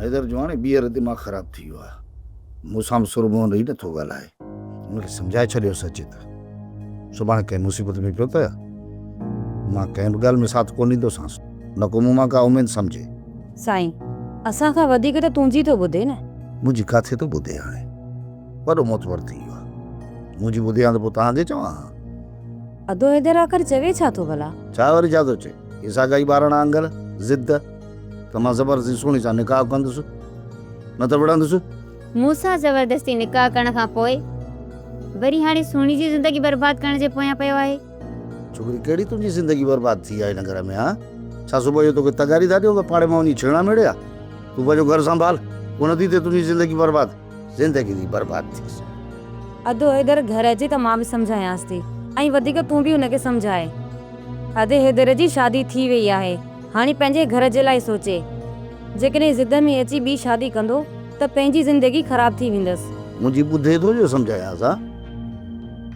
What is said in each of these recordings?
حيدر جو هاڻي ٻيهر دماغ خراب ٿي ويو آهي. مون سان به سر منهن ڏئي نٿو ڳالهائي. هن کي سمجهائي ڇڏيوس اچي ته سڀاڻي ڪنهن مصيبت ۾ پيو ته مان ڪنهن به ڳالهه ۾ ساٿ ڪونه ڏيندوسانس، نه ڪو مون مان ڪا اميد سمجهي. سائين، اسان کان وڌيڪ ته تنهنجي ٿو ٻڌي نه. منهنجي ڪاٿي ٿو ٻڌي هاڻي. وڏو معتبر ٿي ويو آهي. منهنجي ٻڌي ها ته پوء توهان کي چوان ها. ادو حيدر آخر چوي ڇا ٿو ڀلا؟ ڇا وري ڇا ٿو چئي؟ هي ساڳا ئي ٻاراڻا انگل، ضد، ته مان زبردستي سهڻي سان نڪاح ڪندس، نه ته وڙهندس. مون سان زبردستي نڪاح ڪرڻ کان پوء وري هاڻي سهڻي جي زندگي برباد ڪرڻ جي پويان پيو آهي. ڇوڪري ڪهڙي تنهنجي زندگي برباد ٿي آهي هن گهر ۾ هان؟ ڇا صبح جو توکي تغاري ٿا ڏيون ته پاڙي مان وڃي ڇيڻا ميڙي آ؟ تون پنهنجو گهر سنڀال، ڪونه ٿي ٿئي تنهنجي زندگي برباد. زندگي ٿي برباد ٿيس. ادو حيدر گهر اچي ته مان به سمجهايانس ٿي ۽ وڌيڪ تون به هن کي سمجهاء. ادي حيدر جي شادي ٿي وئي آهي هاڻي پنهنجي گهر جي لاء سوچي. جيڪڏهن ضد ۾ اچي ٻي شادي ڪندو ته پنهنجي زندگي خراب ٿي ويندس. منهنجي ٻڌي ٿو جو سمجهايانس ها.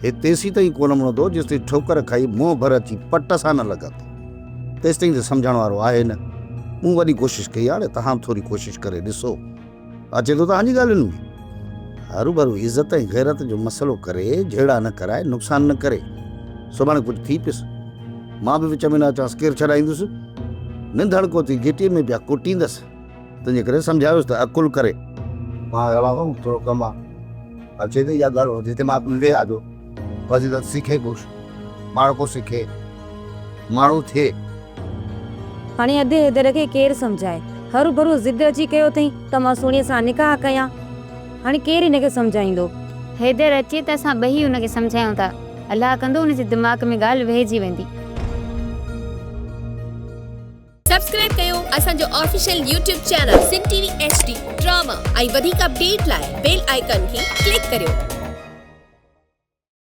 هي تيسين تائين ڪونه مڙندو جيستائين ٺوڪر کائي منهن ڀر اچي پٽ سان نه لڳندو. تيستائين ته سمجهڻ وارو آهي نه. مون وڏي ڪوشش ڪئي هاڻي توهان به ٿوري ڪوشش ڪري ڏسو. اچي ٿو توهان جي ڳالهين ۾. هروڀرو عزت ۽ غيرت جو مسئلو ڪري جهيڙا نه ڪرائي نقصان نه ڪري. سڀاڻي ڪجهه ٿي پيس. مان به وچ ۾ نه اچانس ڪير ڇڏائيندس. ننڌڻڪو ٿي گهٽيء ۾ پيا ڪٽيندس. تنهنجي ڪري سمجهايوس ته عقل ڪري. مان هلان ٿو ٿورو ڪم آ. اچي ته اها ڳالهه جتي مان ويهان ٿو. فضيلت سکي ڪجهه. ماڻهپو سکي. ماڻهو ٿئي. هاڻي ادي حيدر کي ڪير سمجهائي. هروڀرو ضد اچي ڪيو اٿئي ته مان سهڻيء سان نڪاح ڪيان. هاڻي ڪير هن کي سمجهائيندو. حيدر اچي ته اسان ٻئي هن کي سمجهايون ٿا. الله ڪندو هن جي دماغ ۾ ڳالهه ويهجي ويندي. سبسڪرائب ڪيو اسان جو official YouTube channel Sindh T V H D drama ۽ وڌيڪ اپڊيٽ لاء بيل آئيڪان کي ڪلڪ ڪريو.